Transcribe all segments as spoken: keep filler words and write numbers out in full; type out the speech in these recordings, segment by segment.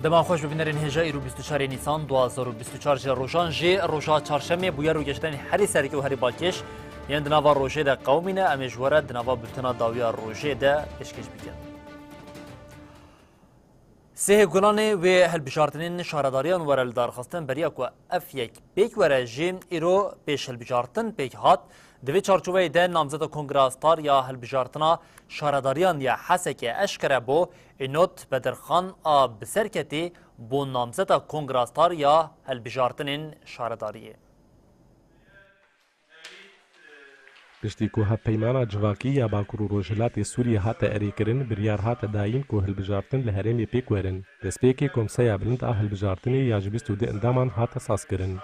Dema xweş bi bînerên hêja, îro bîst û çar Nîsan du hazar û bîst û çar ji rojan jê roja çarşemê bûyer û geştên herî serkê û herî balkêş yên di nava rojê de qewimîne, em ê ji we re di nava bultena dawiya rojê de pêşkêş bikin. Sêhê Gulanê wê hilbijartinên şaredariyan were lidarxistin, beriya ku ev yek pêk were jî îro pêş hilbijartin pêk hat. Di vê çarçoveyê de namzeta Kongra Star ya hilbijartina şaredariyan ya Hesekê eşkere bû, Înot Bedirxan a bi serketî bû namzeta Kongra Star ya hilbijartinên şaredariyê. Piştî ku hevpeymana civakî ya Bakur û Rojhilatê Sûriyê hate erêkirin, biryar hate dayîn ku hilbijartin li herêmê pêk werin. Destpêkê Komseya Bilind a Hilbijartinê ya ji bîst û du endaman hate sazkirin.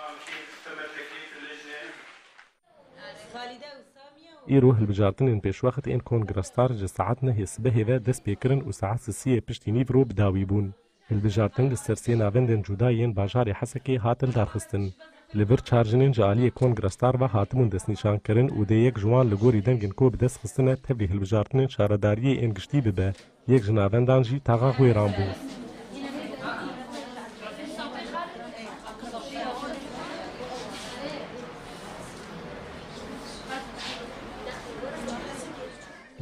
Îro hilbijartinên pêşwext ên Kongra Star ji saet nehê sibehê ve dest pê kirin û saet sisiyê piştî nîvro bi dawî bûn. Hilbijartin li ser sê navendên cuda yên bajarê Hesekê hat lidarxistin. Li vir çar jinên ji aliyê Kongra Star ve hatibûn destnîşankirin û dê yek ji wan li gorî dengên ku bi dest xistine tevlî hilbijartinên şaredariyê ên giştî bibe. Yek ji navendan jî taxa Xwêran bû.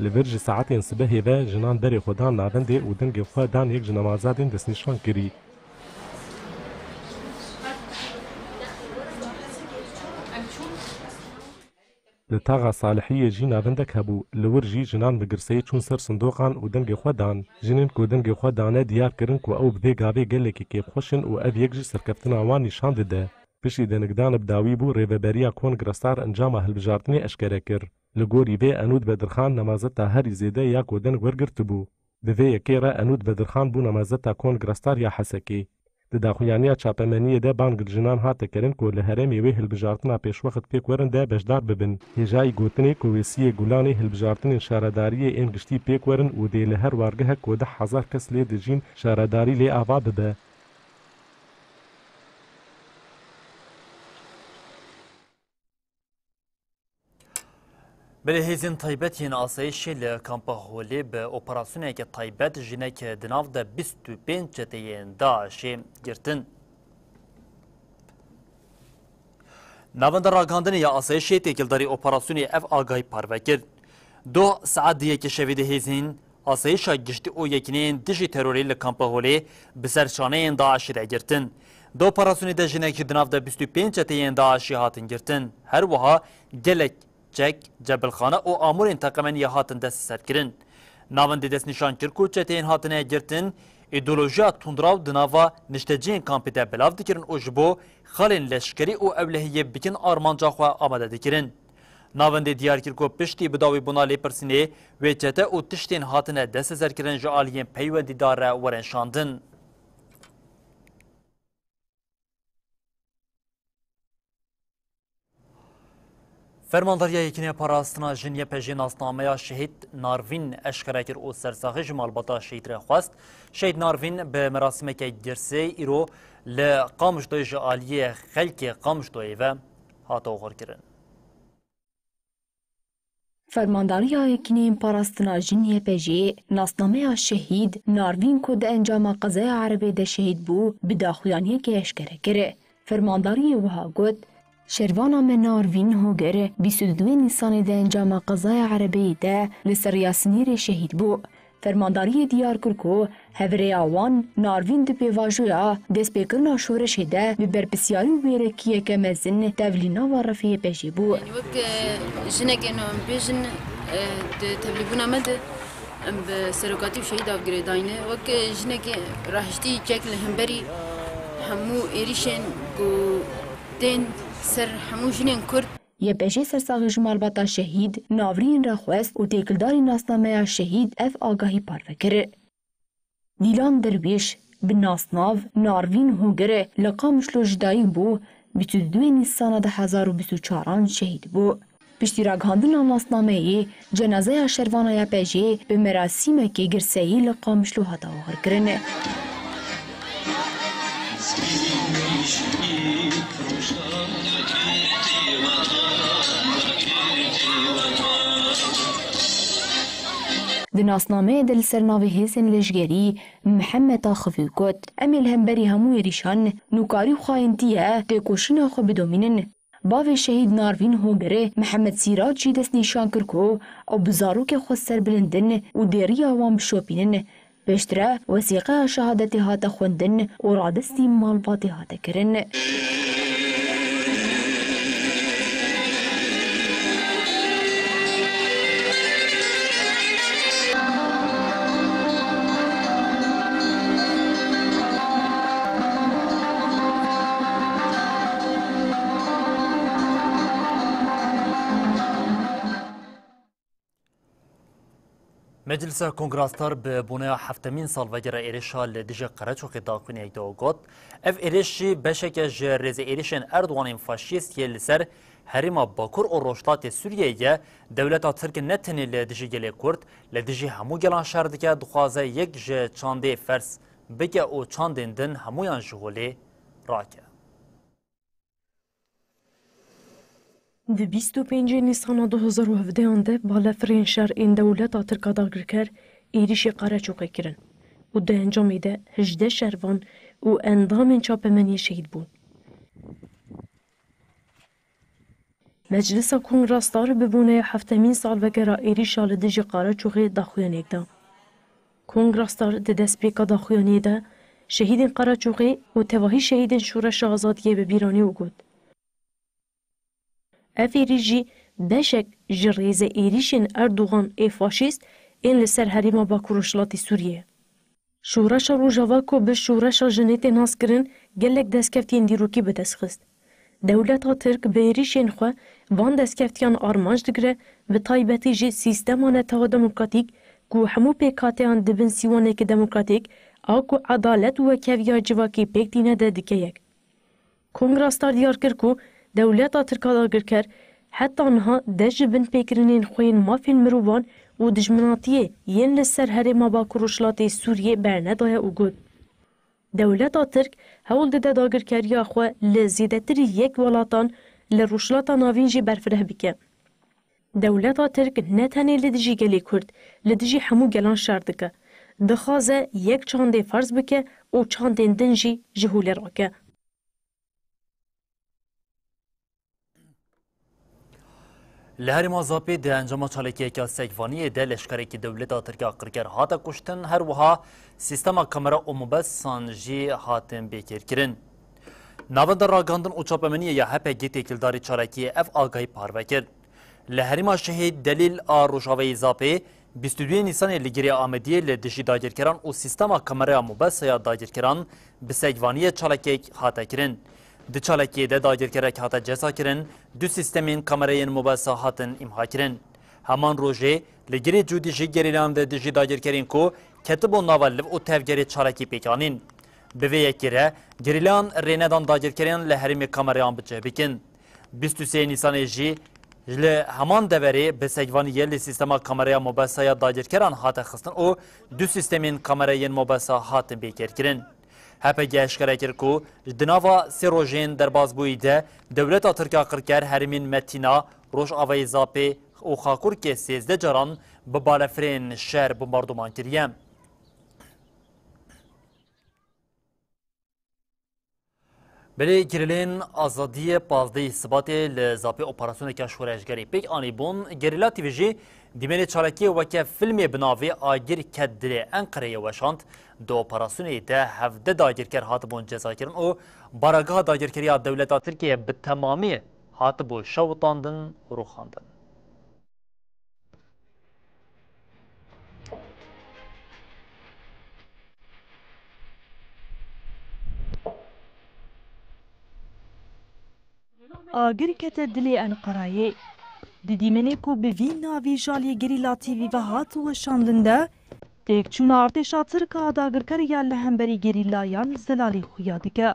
Li vir ji saetên sibehê ve jinan berê xwe dan navendê û dengê xwe dan yek ji namazadên destnîşankirî. Li taxa Salihiyê jî navendek hebû. Li wir jî jinan bi girseyê çûn ser sindoqan û dengê xwe dan. Jinên ku dengê xwe dane diyar kirin ku ew bi vê gavê gelekî kêfxweş in û ev yek jî serkeftina wan nîşan dide. Piştî denigdan bi dawî bû, rêveberiya Kongra Star encama hilbijartinê eşkere kir. Li gorî vê Enûd Bedirxan namazeta herî zêde ya ku deng wergirtibû. Bi vê yekê re Enûd Bedirxan bû namazeta Kongra Star ya Hesekê. Di daxuyaniya çapemeniyê de bang li jinan hate kirin ku li herêmê wê hilbijartina pêşwext pêk werin de beşdar bibin. Hêjayî gotinê ku wê Sihê Gulanê hilbijartinên şaredariyê ên giştî pêk werin û dê li her wargehek ku deh hezar kes lê dijîn şaredarî lê ava bibe. Belê hêzên taybet yên asayişê li Kampa Holê bi operasyoneke taybet jinek di nav de bîst û pênc çeteyên DAIŞê girtin. Navenda Ragihandinê ya Asayişê têkildarî operasyonê ev agahî parve kir. Doh saet di yekê şevê de hêzên asayişa giştî û yekîneyên dijî terorê li Kampa Holê bi ser şaneyên DAIŞê de girtin. Di operasyonê de jinek jî di nav de bîst û pênc çeteyên DAIŞê hatin girtin. Her wiha gelek çek, cebilxane û amûrên teqemeniyê hatin desteserkirin. Navendê destnîşan kir ku çeteyên hatine girtin, îdeolojiya tundraw di nava nişteciyên kampê de belav dikirin û ji bo xalên leşkerî û ewlehiyê bikin armanca xwe amade dikirin. Navendê diyar kir ku piştî bidawîbûna lêpirsînê wê çete û tiştên hatine desteserkirin ji aliyên peywendîdar re werin şandin. Fermandariya Yekînê Parastina Jin Y P J nasnameya Şehîd Narvîn eşkere kir û sersaxî ji malbata şehîd re xwest. Şehîd Narvîn bi merasimeke girsê îro li Qamişloyê ji aliyê xelkê Qamişloyê ve hate oxirkirin. Fermandariya Yekîneyên Parastina Jin Y P J nasnameya şehîd Narvîn ku di encama qezaya erebeyê de şehîd bû, bi daxuyaniyekê eşkere kir. Fermandariyê wiha got, şervana me Narvîn Hogir bîst û duê Nîsanê di encama qezaya erebeyê de li ser rêya sinîrê şehîd bû. Fermandariyê diyar kir ku hevrêya wan Narvîn di pêvajoya destpêkirina şoreşê de bi berpirsyarî û wêrekiyeke mezin tevlî nava refê Y P J bû. Yanî wek, e, jinekê, em bêjin, e, di tevlîbûna me de em bi serokatî û şehîda girêdayî ne. Wek, e, jinekê rahiştî çek li hemberî hemû êrîşên ku tên ser hemû jinên Kurd. Y P J sersaxî ji malbata şehîd Narvîn re xwest û têkildarî nasnameya şehîd ev agahî parve kir. Dîlan Derwîş bi nasnav Narvîn Hogir li Qamişlo ji dayik bû, bîst û duê Nîsana du hezar û bîst û çaran şehîd bû. Piştî ragihandina nasnameyê, cenazeya şervana Y P J bi merasîmekê girseyî li Qamişlo hate oxirkirin. Di nasnameyê de li ser navê hêzên leşgerî Mihemed Axivî got, em ê li hemberî hemû êrîşan nûkarî û xayintî ye têkoşîna xwe bidomînin. Bavê şehîd Narvîn Hogirê Mihemed Sîrac jî destnîşan kir ku ew bi zarokê xwe serbilind in û dê riya wan bişopînin. Piştre wesîqeya şehadetê hate xwendin û radestî malbatê hate kirin. Meclisa Kongra Star bi boneya heftemîn salvegera êrişa li dijî Qereçoxê daxuyaniyek de û got, ev êriş jî beşeke ji rêzê êrişên Erdoganên faşîst yê li ser herêma Bakur û Rojhilatê Sûriyeyê ye. Dewleta Tirk ne tenê li dijî gelê Kurd, li dijî hemû gelan şer dike, dixwaze yek ji çandê ferz bike û çandên din hemûyan ji holê rake. Di bîst û pêncê Nîsana du hezar û hevdehan de balefirên şer ên dewleta Tirk a dagirker êrîşê Qereçoxê kirin û di encamê de hejdeh şervan û endamên çapemeniyê şehîd bûn. Meclisa Kongra Star bi boneya heftemîn salvegera êrîşa li dijî Qereçoxê daxuyaniyek da. Kongra Star di destpêka daxuyaniyê de şehîdên Qereçoxê û tevahî şehîdên Şoreşa Azadiyê bi bîr anî û got, ev êrîş jî beşek ji rêzê êrîşên Erdogan ê faşîst ên li ser herêma Bakur Rojhilatê Sûriyê ye. Şoreşa Rojava ku bi Şoreşa Jinê tê naskirin, gelek destkeftiyên dîrokî bi dest xist. Dewleta Tirk bi êrîşên xwe van destkeftiyan armanc digire, bi taybetî jî sîstema netewa demokratîk ku hemû pêkhateyan di bin sîwaneke demokratîk a ku edalet û wekheviya civakî pêk tîne de dike yek. Kongra Star diyar kir ku dewleta Tirk a dagirker heta niha dest ji binpêkirinên xwe yên mafên mirovan û dijminatiyê yên li ser herêma Bakur Rojhilatê Sûriyê bernedaye û got, dewleta Tirk hewl dide dagirkeriya xwe li zêdetirî yek welatan li Rojhilata Navîn jî berfireh bike. Dewleta Tirk ne tenê li dijî gelê Kurd, li dijî hemû gelan şer dike. Dixwaze yek çandê ferz bike û çandên din jî ji holê rake. Li herêma Zapê di encama çalakiyeke sekvaniyê de leşkerekî dewleta Tirk a qirker hate kuştin, her wiha sîstema kamera û mobesan jî hatin bêkêrkirin. Navenda Ragandin û Çapemeniyê ya H P G têkildarî çalakiyê ev agahî parve kir. Li herêma Şehîd Delîl a Rojavayê Zapê, bîst û duyê Nîsanê li Girê Amediyê li dijî dagirkeran û sîstema kameraya mobesa ya dagirkeran bi sekvaniyê çalakiyek hate kirin. Di çalakiyê de dagirkerek hate cezakirin, du sîstemên kamerayên mobesa hatin îmha kirin. Heman rojê li Girê Cûdî jî gerîlayan li dijî dagirkerên ku ketibûn nava liv û tevgerê çalakî pêk anîn. Bi vê yekê re gerîlayan rê nedan dagirkeriyan li herêmê kamerayan bi cih bikin. Bîst û sê Nîsanê jî li heman deverê bi sekvaniyê li sîstema kameraya mobesa ya dagirkeran hate xistin û du sîstemên kamerayên mobesa hatin bêkêrkirin. H P G eşkere kir ku di nava sê rojên derbasbûyî de dewleta Tirk a qirker herêmên Metîna, Rojavayê Zapê û Xakurkê sêzdeh caran bi balefirên şer bombarduman kiriye. Belê, gerîlên Azadiyê pazdehê Sibatê li Zapê operasyoneke şoreşgerî pêk anîbûn. Gerîla T V jî dîmenê çalakiyê weke fîlmê bi navê Agir Ket Dilê Enqereyê weşand. Di operasyonê de hevdeh dagirker hatibûn cezakirin û barageha dagirkeriya dewleta Tirkiyê bi temamî hatibû şewitandin û rûxandin. Agir kete dilê Enqerayê. Di dîmenê ku bi vî navî ji aliyê Gerîla T V ve hat weşandin de, têkçûna artêşa Tirk a dagirker ya li hemberî gerîlayan zelalî xuya dike.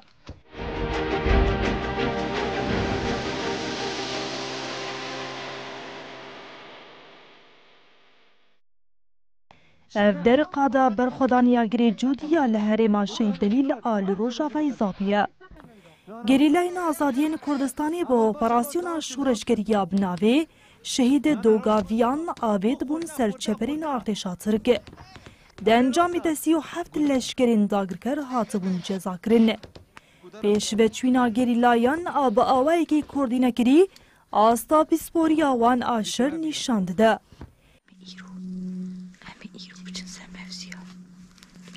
Ev der qada berxwedaniya Girê Cûdî ya li herêma Şehîd Delîl a li Rojavayê Zapê ye. Gerîlayên Azadiyên Kurdistanê bi operasyona şoreşgerî ya bi navê Şehîdê dogaviyan avêt bûn ser çeperên artêşa Tirk. Di encamê de sî û heft leşkerên dagirker hatibûn cezakirin. Pêşveçûna gerîlayan a bi awayekî koordînekirî asta pisporiya wan a şer nîşan dide. Îro, em ê îro biçin ser mevziya. Em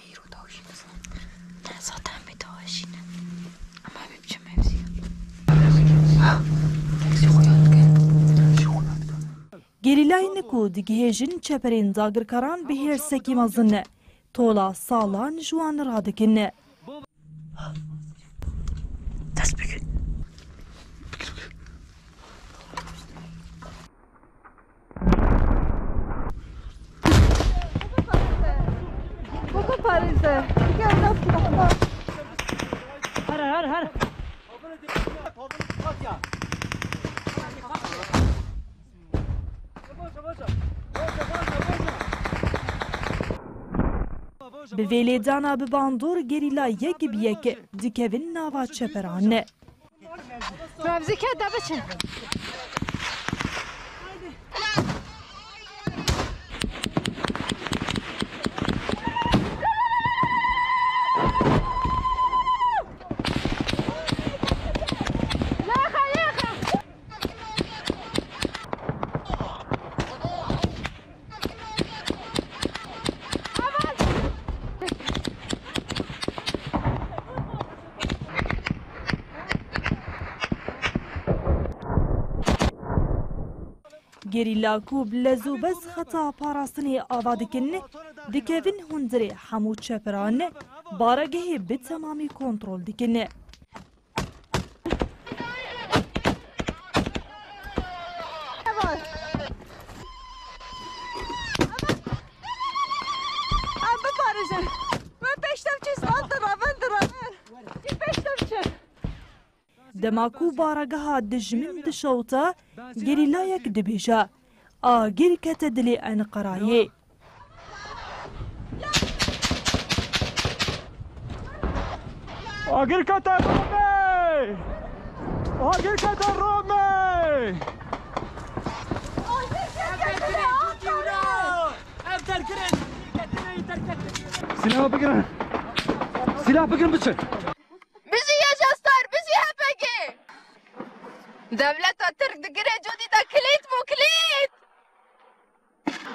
ê îro dawijînin. Ne, zaten em ê dawijînin. Ama em ê biçin mevziya. Gerîlayên ku digihêjin çeperên dagirkeran bi hêrsekî mezin tola salan ji wan radikin. Dest bigir. Her, her, her. Bi vê lêdana bi bandor gerîla yek bi yek dikevin nava çeperan. Mevzî kete biçin. Gerîla ku bi lez û bez xeta parastinê ava dikin, dikevin hundirê hemû çeperan, baregehê bi temamî kontrol dikin. Em biparêzin. Wê pêş de biçin, van diravin, diravin. Wê pêş de biçin. Dema ku baregeha dijmin dişewite, gerîlayek dibêje, agir kete dilê Enqerayê. Agir kete Romê! Agir kete Romê! Silah bigirin. Silah bigirin, biçin. Bijî Yaşar Star, bijî H P G! Dewleta Tirk digire codî de kilît bû, kilît!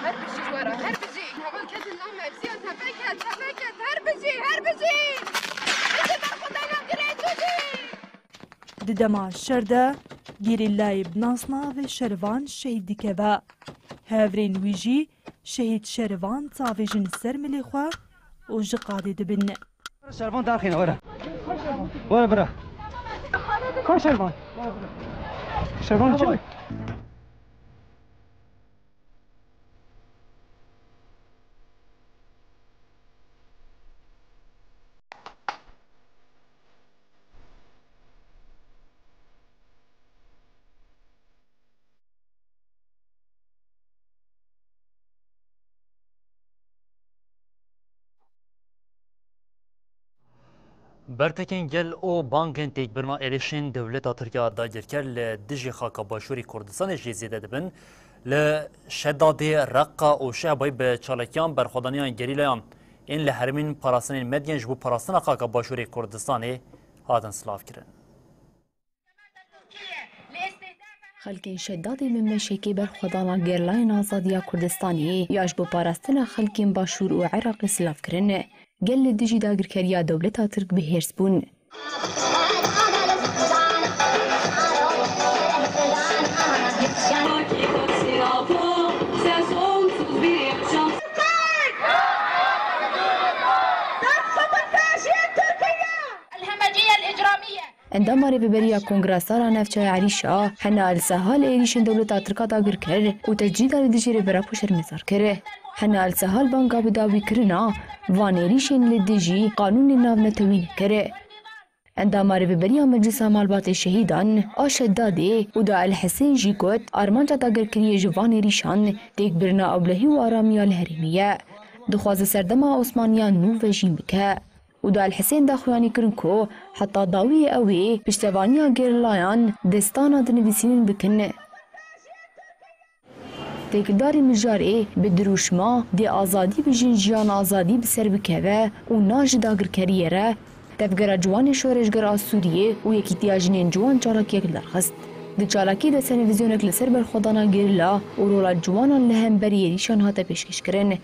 Her bijî were, her bijî. Heval ketin nav mevziya tepeket, tepeket, her bijî, her bijî! Bijî berxwedana girê codî! Di dema şer de gerîlayê bi nasnavê Şervan şehîd dikeve. Hevrên wî jî şehîd Şervan tavêjin ser milê xwe û ji qadê dibin. Şervan derxîne, were. Were bira. Ka Şervan. Şervan çi? Bertekên gel û bangên têkbirina êrişên dewleta Tirk ya dagirker li dijî xaka Başûrê Kurdistanê jî zêde dibin. Li Şedadê, Reqa û Şehbayê bi çalakiyan berxwedaniya gerîlayan ên li herêmên parastinên Medyen ji bo parastina xaka Başûrê Kurdistanê hatin silav kirin. Xelkên Şedadê bi meşekê berxwedana gerîlayên azadiya Kurdistanê ya ji bo parastina xelkên Başûr û Iraqê silav kirin. Gel li dijî dagirkeriya dewleta Tirk bi hêrs bûn. الهمجية الإجرامية. Endama Rêveberiya Kongresa Navçeya Êrîşa, Hena El Sehal êrîşên dewleta Tirk a dagir kir û tecrîda li dijî Rêvebera xwe şermezar kir. Hena El Sehal banga bi dawîkirina van êrîşên li dijî qanûnên navnetewî nekir. Endama Rêveberiya Meclisa Malbatê Şehîdan a Şedadê Huda El Hisên jî got, armanca dagirkiriyê ji van êrîşan têkbirina ewlehî û aramiya li herêmê ye. Dixwaze serdema Osmaniyan nû vejîn bike. Huda El Hisên daxuyanî kirin ku heta dawiyê ew ê piştevaniya gerîlayan di stana dinivîsînin bikin. Têkildarî mijarê bi dirûşma dê azadî bijîn, jiyan azadî bi ser bikeve û na ji dagirkeriyê re. Tevgera Ciwanê Şoreşger a Sûriyê û Yekîtiya Jinên Ciwan çalakiyek li dar xist. Di çalakiyê de senevîzyonek li ser berxwedana gerîla û rola ciwanan li hemberî êrîşan hate pêşkêşkirin.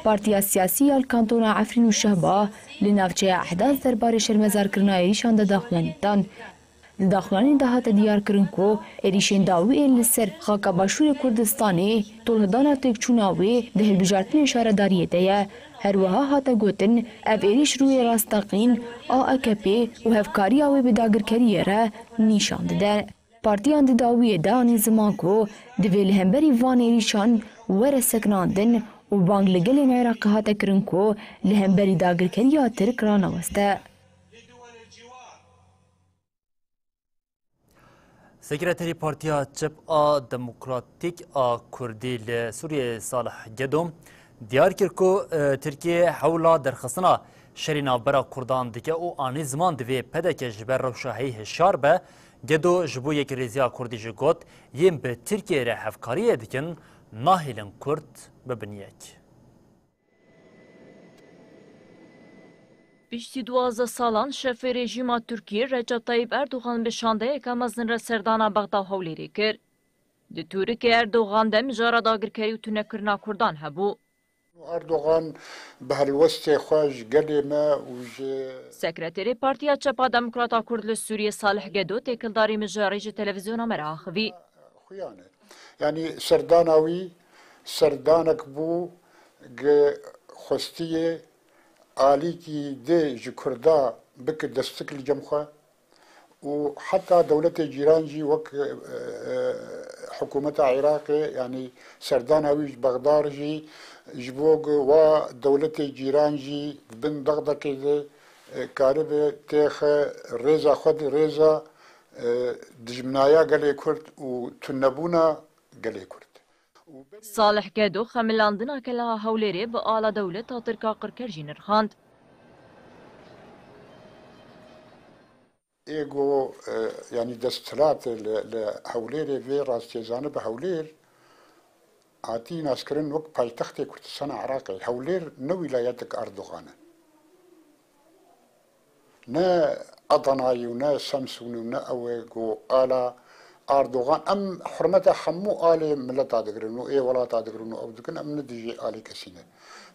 Partiya siyasî ya li kantona Efrîn û Şehba li navçeya Ehdaz derbarê şermezarkirina êrîşan de daxuyanî dan. Li daxuyanî de hate diyarkirin ku êrîşên dawiyên li ser xaka Başûrê Kurdistanê, tolhidana têkçûna wê di hilbijartinên şaredariyê de ye. Her wiha hate gotin, ev êrîş rûyê rasteqîn a A K P û hevkariya wê bi dagirkeriyê re nîşan dide. Partiyan di dawiyê de anî ziman ku divê li hemberî van êrîşan were sekinandin û bang li gelên Iraqê hate kirin ku li hemberî dagirkeriya Tirk raneweste. Sekreterê Partiya Çep a Demokratîk a Kurdî li Sûriyeyê Salih Gedo diyar kir ku, e, Tirkiye hewla derxistina şerê navbera Kurdan dike û anî ziman divê P D K ji ber rewşa heyî hişyar be. Gedo ji bo yekrêziya Kurdî jî got, yên bi Tirkiyeyê re hevkariyê dikin, nahêlin Kurd bibin yek. Piştî duwazdeh salan şefê rejîma Tirkiyê Recep Tayyip Erdogan bi şandeyeke mezin re serdana Bexda û Hewlêrê kir. Di tûrikê Erdogan de mijara dagirkerî û tunekirina Kurdan hebû. Erdogan bi helwestê xwe ji gelê me û ji Sekreterê Partiya Çep a Demokrat a Kurd li Sûriyê Salih Gedo têkildarî mijarê ji televîzyona me re axivî. Xuyane. Yanî serdana wî serdanek bû gi xwestiye alîkî dê ji Kurda bike destik li cem xwe û heta dewletê cîran jî wek, e, e, hikûmeta Iraqê, yanî serdana wî ji Bexdar jî ji bo gi wa dewletê cîran jî di bin Bexdakê de, e, karibe têxe rêza xwe di rêza, e, dijminaya gelê Kurd û tunebûna gelê Kurd. Salih Gedo xemilandina keleha Hewlêrê bi ala dewleta Tirk a qirker jî nirxand. Ê go, e, yanî desthilatê li, li Hewlêrê vê rastiyê zanibe Hewlêr hatî naskirin wek paytextê Kurdistana Iraqê. Hewlêr ne wîlayetek Erdogan e. Ne Adanayê û ne Samsûnê û ne ew ê ku ala Erdogan, em hurmeta hemû alê mileta digirin û ê welata digirin û ew dikin, em ne dijî alê kesî ne.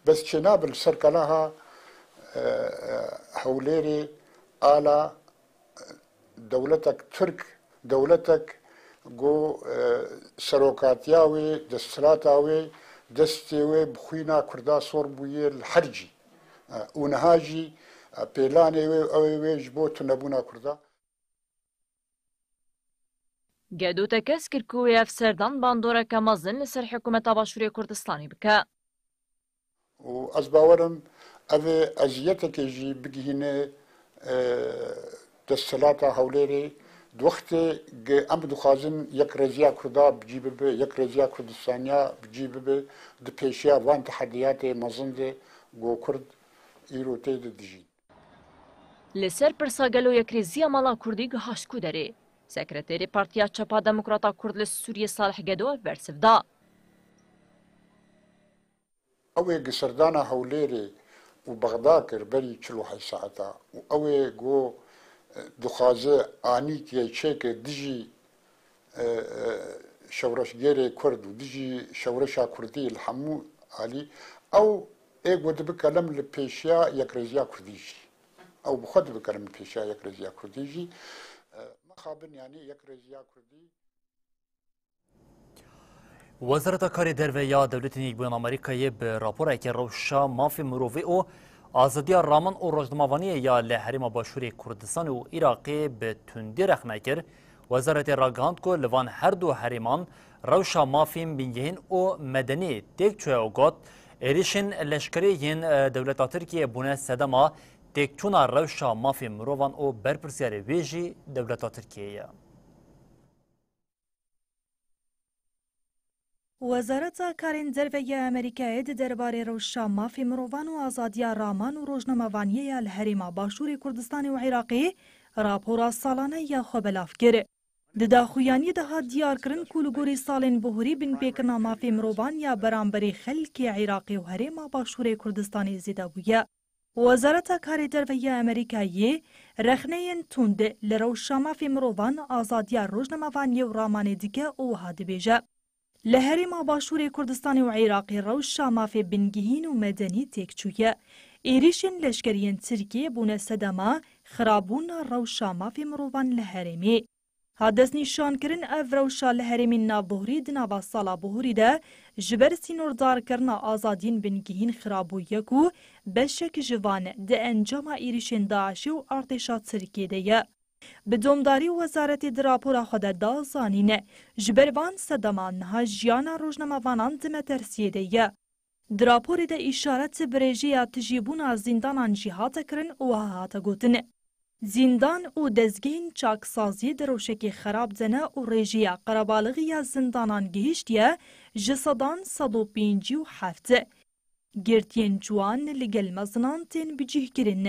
Bes çênabe li ser keleha, e, e, Hewlêrê ala dewletek Tirk, dewletek ku, e, serokatiya wê, desthilata wê, destê wê bi xwîna Kurda sor bûye li her cî. E, û niha jî, e, pêlanê wê, ew ê wê ji bo tunebûna Kurda. Gedo tekez kir ku wê ev serdan bandoreke mezin li ser hikûmeta Başûrê Kurdistanê bike. Û ez bawer im ev ê eziyetekê jî bigihîne, e, desthilata Hewlêrê. Di wextê gi em dixwazin yekrêziya Kurda bi cî bibe, yekrêziya Kurdistaniya bi cî bibe, di pêşiya van tehediyatê mezin de ku Kurd îro tê de dijîn. Li ser pirsa gelo yekrêziya mala Kurdî gihaşt ku derê? Sekreterê Partiya Çep a Demokrata Kurd li Sûriyê Salih Gedo ev bersiv da. Ew ê gi serdana Hewlêrê û Bexda kir berî çil û heşt saeta û ew ê ku, e, dixwaze anî kêçêke dijî, e, e, şewreşgêrê Kurd û dijî şewreşa Kurdî li hemû alî, ew ê ku dibe kelem li pêşiya yekrêziya Kurdî jî. Ew bi xwe dibe kelem li pêşiya yekrêziya Kurdî jî. E, mixabin yanî yekrêziya Kurdî. Wezareta Karê Derve ya Dewletên Yekbûyên Amerîkayê bi raporeke rewşa mafê mirovî û azadiya raman û rojnamevaniyê ya li Herêma Başûrê Kurdistanê û Iraqê bi tundî rexne kir. Wezaretê ragihand ku li van her du herêman rewşa mafên bingehîn û medenî têk çûye û got, êrişên leşkerî yên, e, dewleta Tirkiyê bûne sedema têkçûna rewşa mafên mirovan û berpirsyarê wê jî dewleta Tirkiyê ye. Wezareta Karên Derve ya Amerîkayê di derbarê rewşa mafê mirovan û azadiya raman û rojnamevaniyê ya li Herêma Başûrê Kurdistanê û Iraqê rapora salane ya xwe belav kir. Di daxuyaniyê de hat diyarkirin ku li gorî salên bihurî binpêkirina mafê mirovan ya beramberî xelkê Iraqê û Herêma Başûrê Kurdistanê zêde bûye. Wezareta Karê Derve ya Amerîkayê rexneyên tund li rewşa mafê mirovan, azadiya rojnamevaniyê û ramanê dike û wiha dibêje, li Herêma Başûrê Kurdistanê û Iraqê rewşa mafê bingehîn û medenî têk çûye. Êrîşên leşkerî yên Tirkiyê bûne sedema xirabûna rewşa mafê mirovan li herêmê. Hat destnîşankirin, ev rewşa li herêmên navbihurî di nava sala bihurî de ji ber sînordarkirina azadiyên bingehîn xirabûye ku beşek ji van di encama êrîşên DAIŞê û artêşa Tirkiyê de ye. Bi domdarî wezaretê di rapora xwe de da zanîn, ji ber van sedeman niha jiyana rojnamevanan di metirsiyê de ye. Di raporê de îşaret bi rêjeya tijîbûna zîndanan jî hate kirin û wiha hate gotin, zîndan û dezgehên çaksaziyê di rewşekê xerab de ne û rêjeya qerebalixî ya zindanan gihîştiye ji sedan sed û pêncî û heft. Girtiyên ciwan li gel mezinan tên bicîhkirin.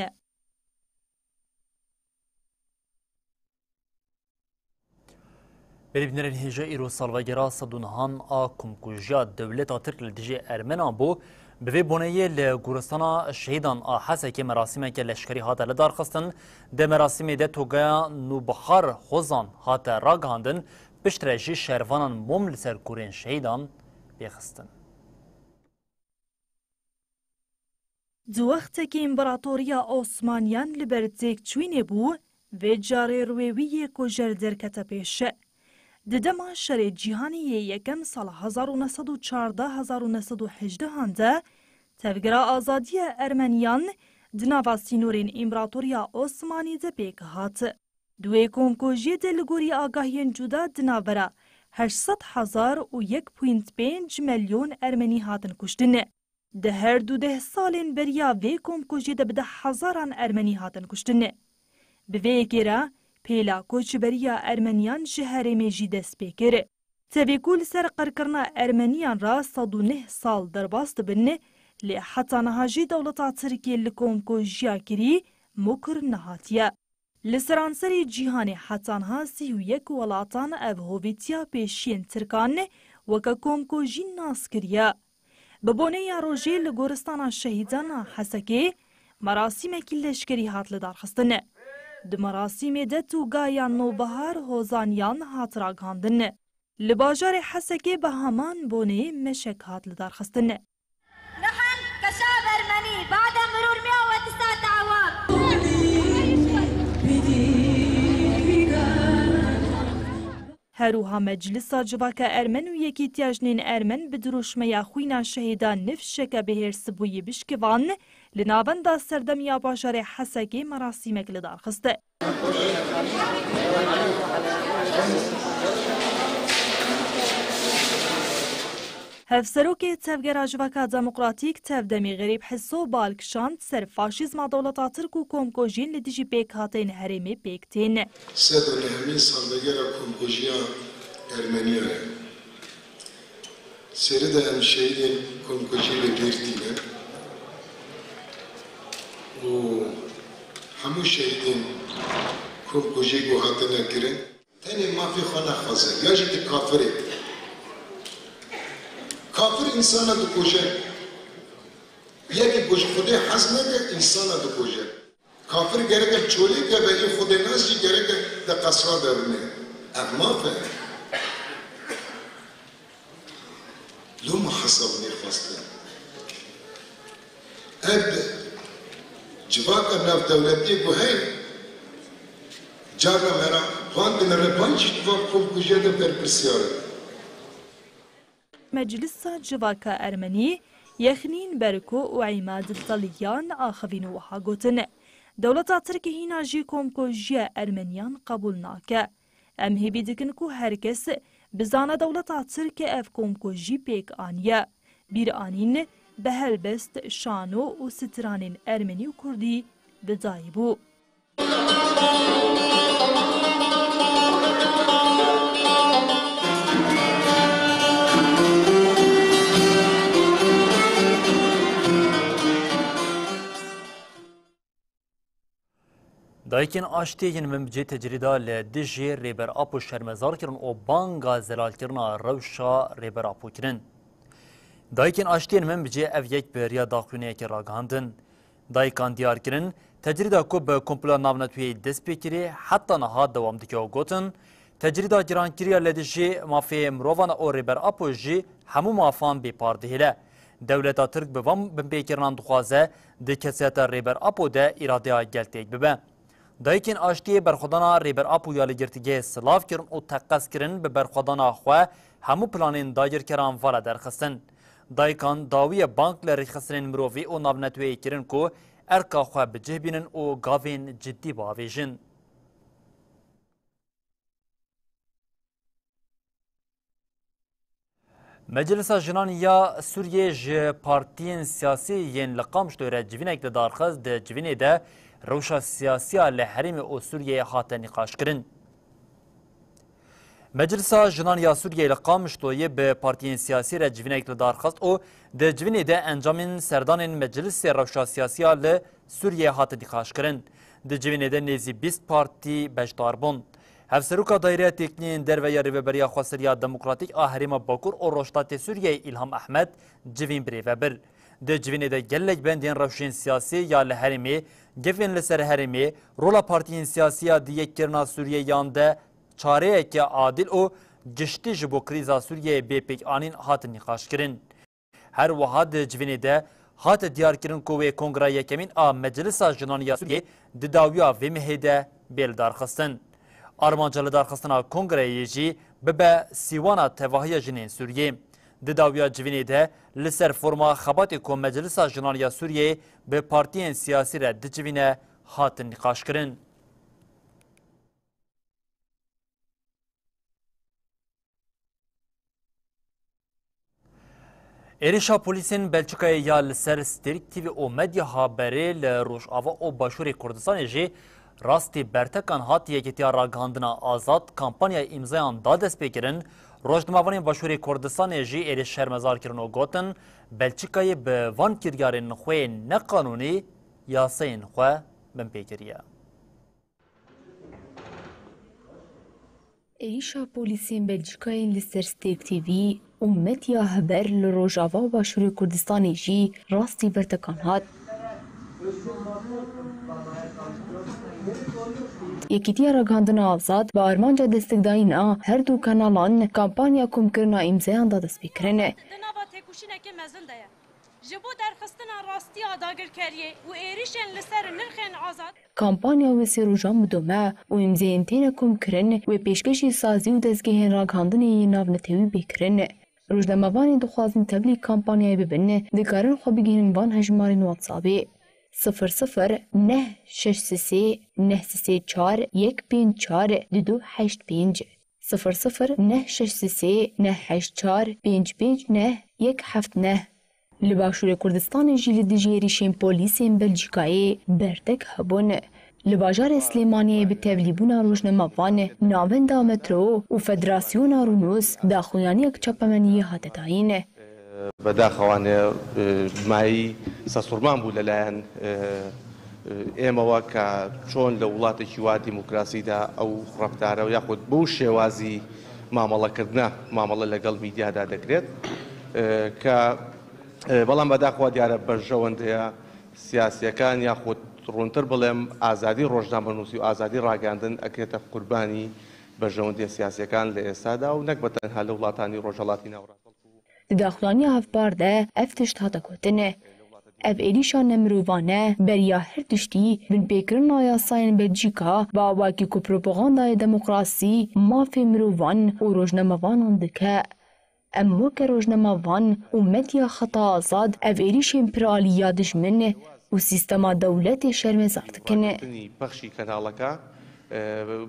Berî bînerên hêja, îro salvegera sed û nehan a komkujiya dewleta Tirk li dijî Ermenan bû. Bi vê boneyê li Goristana Şehîdan a Hesekê merasîmeke leşkerî hate lidarxistin. Di merasîmê de togaya Nûbihar Hozan hate ragihandin, piştre jî şervanan mom li ser kurên şehîdan pêxistin. Di wextekî împaratoriya Osmaniyan li ber têkçûyînê bû, vê carê rûyê wî yê kujer derkete pêş. Di dema şerê cîhanî yê yekem sala hezar û neh sed û çardeh hezar û neh sed û hejdehan de, Tevgera Azadiya Ermeniyan di nava sînorên Împaratoriya Osmanî de pêk hat. Di wê komkujiyê de li gorî agahiyên cuda di navbera heşt sed hezar û yek point pênc milyon Ermenî hatin kuştin. Di her du deh salên beriya vê komkujiyê de bi deh hezaran Ermenî hatin kuştin. Bi vê yekê re pêla koçberiya Ermeniyan ji herêmê jî dest pê kir. Tevî ku li ser qirkirina Ermeniyan re sed û neh sal derbas dibin, lê heta niha jî dewleta Tirkiyê li komkujiya kirî mukir nehatiye. Li seranserê cîhanê heta niha sî û yek welatan ev hovîtiya pêşiyên Tirkan weke komkujî nas kiriye. Bi boneya rojê li Goristana Şehîdan a Hesekê merasîmekî leşkerî hat lidarxistin. Di merasîmê de tûgaya Nobihar Hozaniyan hat ragihandin. Li bajarê Hesekê bi heman boneyê meşek hat lidarxistin. نحن كشعب أرمني بعد مرور مئة وتسعة أعوام. Her wiha Meclisa Civaka Ermen û Yekîtiya Jinên Ermen bi dirûşmeya xwîna şehîdan nifşeke bihêrs bûyî bişkivan, li navenda serdemiya bajarê Hesekê merasîmek lidarxist. Hevserokê Tevgera Civaka Demokratîk, Tevdemî Xerîb Hiso bal kişand ser faşîzma dewleta Tirk û komkujiyên li dijî pêkhateyên herêmê pêk tên. Sed û nehemîn salvegera komkujiya Ermeniyan e. Serî de em şehîdên komkujî li bîr tînin û hemû şehîdên komkujî ku hatine kirin, tenê mafê xwe nexwaze, ya jî tu kafir î. Kafir însana dikuje. Yekî ku ji Xwedê hez neke, însana dikuje. Kafir gereke çolê keve, ê Xwedênas jî gereke di qesra de bimîne. Ev maf e. Loma hesab nêxwestin. Ev civaka navdewletiyê ku heye, carna me re van dinere, van jî di van komkujiya de berpirsiyar in. Meclisa Civaka Ermenî Yexnîn Berko û Îmad Taliyan axivîn û wiha gotin, dewleta Tirk hîna jî komkujiya Ermeniyan qebûl nake. Em hêvî dikin ku her kes bizane dewleta Tirk ev komkujî pêk aniye. Bîr anîn bi helbest, şano û stranên ermenî û kurdî bi dayî bû. Dayikên Aştiyê yên Minbicê tecrîda li dijî Rêber Apo şermezar kirin û banga zelalkirina rewşa Rêber Apo kirin. Dayikên Aştiyê yên Minbicê ev yek bi riya daxuyaniyekê ragihandin. Dayikan diyar kirin, tecrîda ku bi komploya navneteweyî dest pê kirî, heta niha dewam dike û gotin, tecrîda girankirî ya li dijî mafê mirovan û Rêber Apo jî hemû mafan bê par dihêle. Dewleta Tirk bi van binpêkirinan dixwaze di kesayeta Rêber Apo de îradeya gel têk bibe. Dayikên Aştiyê berxwedana Rêber Apo ya li girtîgehê silav kirin û teqez kirin bi berxwedana xwe hemû planên dagirkeran vala derxistin. Dayikan dawiye bang li rêxistinên mirovî û navneteweyî kirin ku erka xwe bi cih bînin û gavên cidî biavêjin. Meclisa Jinan ya Sûriyê ji partiyên siyasî yên li Qamişloyê re civînek li dar xist, di civînê de rewşa siyasî ya li herêmê û Sûriyeyê hate nîqaşkirin. Meclisa Jinan ya Sûriyeyê li Qamişloyê bi partiyên siyasî re civînek li dar xist û di civînê de encamên serdanên Meclisê rewşa siyasî ya li Sûriyeyê hate nîqaşkirin. Di civînê de nêzî bîst partî beşdar bûn. Hevseroka Daîreya Têkniyên Derve ya Rêveberiya Xweseriya Demokratîk a Herêma Bakur û Rojhilatê Sûriyeyê Îlham Ehmed civîn birêve bir. Di civînê de gelek bendên rewşên siyasî ya li herêmê, gefên li ser herêmê, rola partiyên siyasî ya di yekkirina Sûriyeyan de çareyeke adil û giştî ji bo krîza Sûriyeyê bê pêkanîn hatin nîqaşkirin. Her wiha di civînê de hate diyarkirin ku wê Kongra Yekemîn a Meclisa Jinan ya Sûriyê di dawiya vê mehê de bê lidarxistin. Armanca lidarxistina kongreyê jî bibe sîwana tevahiya jinên Sûriyê. Di dawiya civînê de li ser forma xebatê ku Meclisa Jinan ya Sûriyê bi partiyên siyasî re dicivîne hatin nîqaşkirin. Êrişa polîsên Belçîkayê ya li ser Stêrk T V û Medya Haberê li Rojava û Başûrê Kurdistanê jî rastî bertekan hat. Yekîtiya Ragihandina Azad kampanyaya îmzayan da destpêkirin. Rojnamevanên Başûrê Kurdistanê jî êrîş şermezar kirin û gotin, Belçîkayê bi van kiryarên xwe yê neqanûnî yasayên xwe binpê kiriye. Êrîşa polîsên Belçîkayên li ser Stêrk T V û Medya Haber li Rojava û Başûrê Kurdistanê jî rastî bertekan hat. Yekîtiya Ragihandina Azad bi armanca destekdayîna her du kanalan kampanya komkirina îmzeyan da destpêkirin. Di nava têkoşînekê mezin de ye. Ji bo derxistina rastiya dagirkeriyê û êrîşên li ser nirxên azad. Kampanya wê sê rojan bidome û îmzeyên têne komkirin wê pêşkêşî sazî û dezgehên ragihandinê yê navnetewî bê kirin. Rojnamevanên dixwazin tevlî kampanyayê bibin, dikarin xwe bigihînin van hejmarên WhatsAppê: sifir sifir neh şeş sê sê neh sê sê çar yek pênc çar du du heşt pênc, sifir sifir neh şeş sê sê neh heşt çar pênc pênc neh yek heft neh. Li Başûrê Kurdistanê jî li dijî êrîşên polîsên Belcîkayê bertek hebûn. Li bajarê Silêmaniyê bi tevlîbûna rojnamevan, navenda Metro û Federasyona Rûnûs daxuyaniyek çapemeniyê hate dayîn. Badaxewane, e, mayî سەرسوڕمان بوو لەلایەن، ئێمەوە کە چۆن لە وڵاتێکی وا دیموکراسیدا ئەو ڕەفتارە یاخود بەو شێوازی مامەڵەکردنە مامەڵە لەگەڵ میدیادا دەکرێت، کە، بەڵام بەداخەوە دیارە بەرژەوەندەیە سیاسیەکان یاخود ڕوونتر بڵێم ئازادی ڕۆژنامەنووسی و ئازادی ڕاگەاندن ئەکرێتە قوربانی بەرژەوەندیە سیاسیەکان لە ئێستادا و نەک بە تەنها لە وڵاتانی ڕۆژهەڵاتی ناوڕاست، بەڵکو. Di daxuyaniya hevpar de ev tişt hate gotin: Ev êrîşa nemirovane beriya her tiştî binpêkirina yasayên Belcîka bi awakî ku propagandayê demokrasî, mafê mirovan û rojnamevanan dike. Em weke rojnamevan û medya xeta azad ev êrîşên piralî ya dijmin û sîstema dewletê şermezar dikin. پەخشی کەناڵەکە،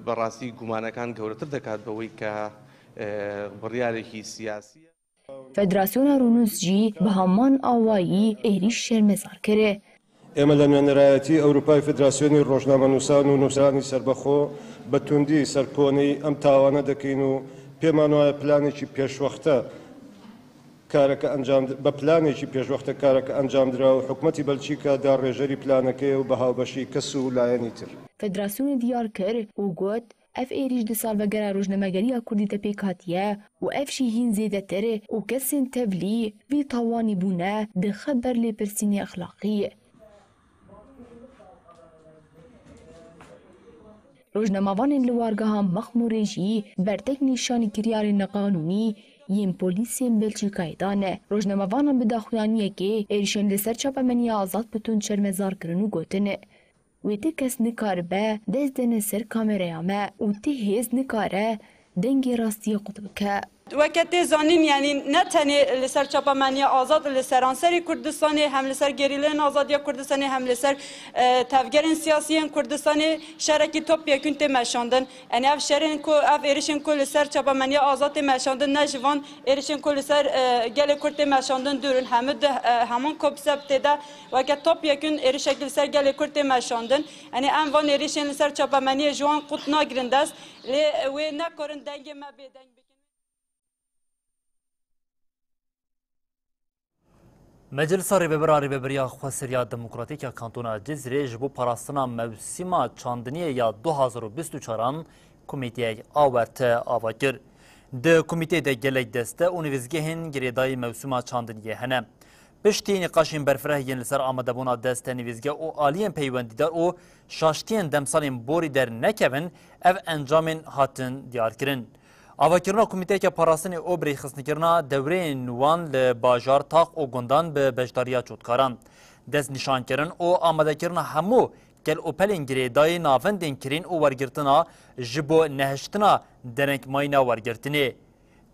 بەڕاستی گومانەکان گەورەتر دەکات بەوەی کە، بڕیارێکی سیاسیە. Federasyona Rûnûs jî bi heman awayî êrîş şermezar kir. ئێمە لە نوێنەرایەتی ئەوروپای فدراسیۆنی ڕۆژنامەنووسان و نووسەرانی سەربەخۆ بە توندی سەرکۆنەی ئەم تاوانە دەکەین و پێمان وایە پلانێکی پێشوەختە کارەکە ئەنجام، بە پلانێکی پێشوەختە کارەکە ئەنجام درا و حکومەتی بەلچیکا داڕێژەری پلانەکەیە و بە هاوبەشی کەس و لایەنی تر. Federasyonê diyar kir û got, ev êrîş di salvegera rojnamegeriya Kurdî de pêk hatiye û ev jî hîn zêdetir û kesên tevlî vî tawanî bûne dixe ber lêpirsînê exlaqî. Rojnamevanên li wargeha Mexmûrê jî bertek nîşanî kiryarên neqanûnî yên polîsên Belçîkayê dan. Rojnamevanan bi daxuyaniyekê êrişên li ser çapemeniya Azad bi tund şermezar kirin û gotin, wê ti kes nikaribe dest dene ser kameraya me û ti hêz nikare dengê rastiyê qut bike. Weke tê zanîn, yanî ne tenê li ser çapemeniya Azad, li seranserî Kurdistanê, hem li ser gerîleyên azadiya Kurdistanê, hem li ser, e, tevgerên siyasî yên Kurdistanê şerekî topyekûn tê meşandin. Yanî ev şerên ku, ev êrişên ku li ser çapemeniya Azad tê meşandin, ne ji van êrişên ku li ser, e, gelê Kurd tê meşandin dûr in. Hemû di, e, heman konseptê de weke topyekûn êrişekî li ser gelê Kurd tê meşandin. Yanî em van êrişên li ser çapemeniyê ji wan qut nagirin dest, lê wê nekarin dengê me bêdeng bikin. Meclisa Rêvebir a Rêveberiya Xweseriya Demokratîk ya Kantona Cizîrê ji bo parastina mewsîma çandiniyê ya du hazar û bîst û çaran komîteyek awarte ava kir. Di komîteyê de gelek deste û nivîzgehên girêdayî mewsîma çandiniyê hene. Piştî nîqaşên berfireh yên li ser amadebûna deste, nivîzgeh û aliyên peywendîdar û şaştiyên demsalên borî dernekevin, ev encamên hatin diyarkirin. Avakirina komîteyeke parastinê û birêxistikirina dewreyên wan li bajar, tax û gundan bi beşdariya cotkaran. Destnîşankirin û amadekirina hemû kel û pelên girêdayî, navendên kirîn û wergirtina ji bo nehiştina denekmayîna wergirtinê.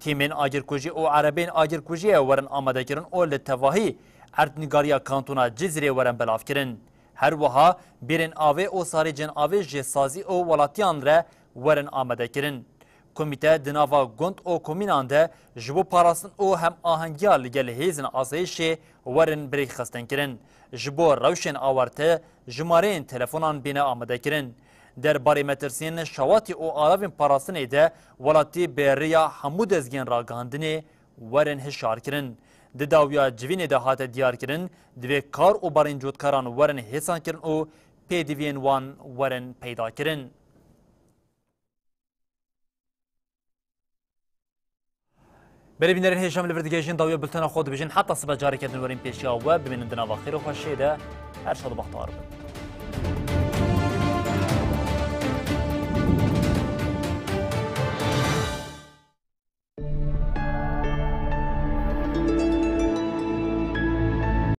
Tîmên agirkujî û erebeyên agirkujiyê werin amadekirin û li tevahî erdnîgariya Kantona Cizîrê werin belavkirin. Her wiha bîrên avê û sarêcên avê ji sazî û welatiyan re werin amadekirin. Komîte di nava gund û komînan de ji bo parastin û hemahengiya li gel hêzên asayîşê werin birêxistinkirin. Ji bo rewşên awarte jimareyên telefonan bîne amadekirin. Derbarê metirsiyên şawatî û alavên parastinê de welatî bi rêya hemû dezgehên ragihandinê werin hişyarkirin. Di dawiya civînê de hate diyarkirin, divê kar û barên cotkaran werin hêsankirin û pêdiviyên wan werin peydakirin. Belê bînerên hêja, em li vir digihêjin dawiya bultena xwe dibêjin. Heta sibe careke din werin pêşiya we. Bimînin di nava xêr û xweşiyê de. Her şad û bextewar bin.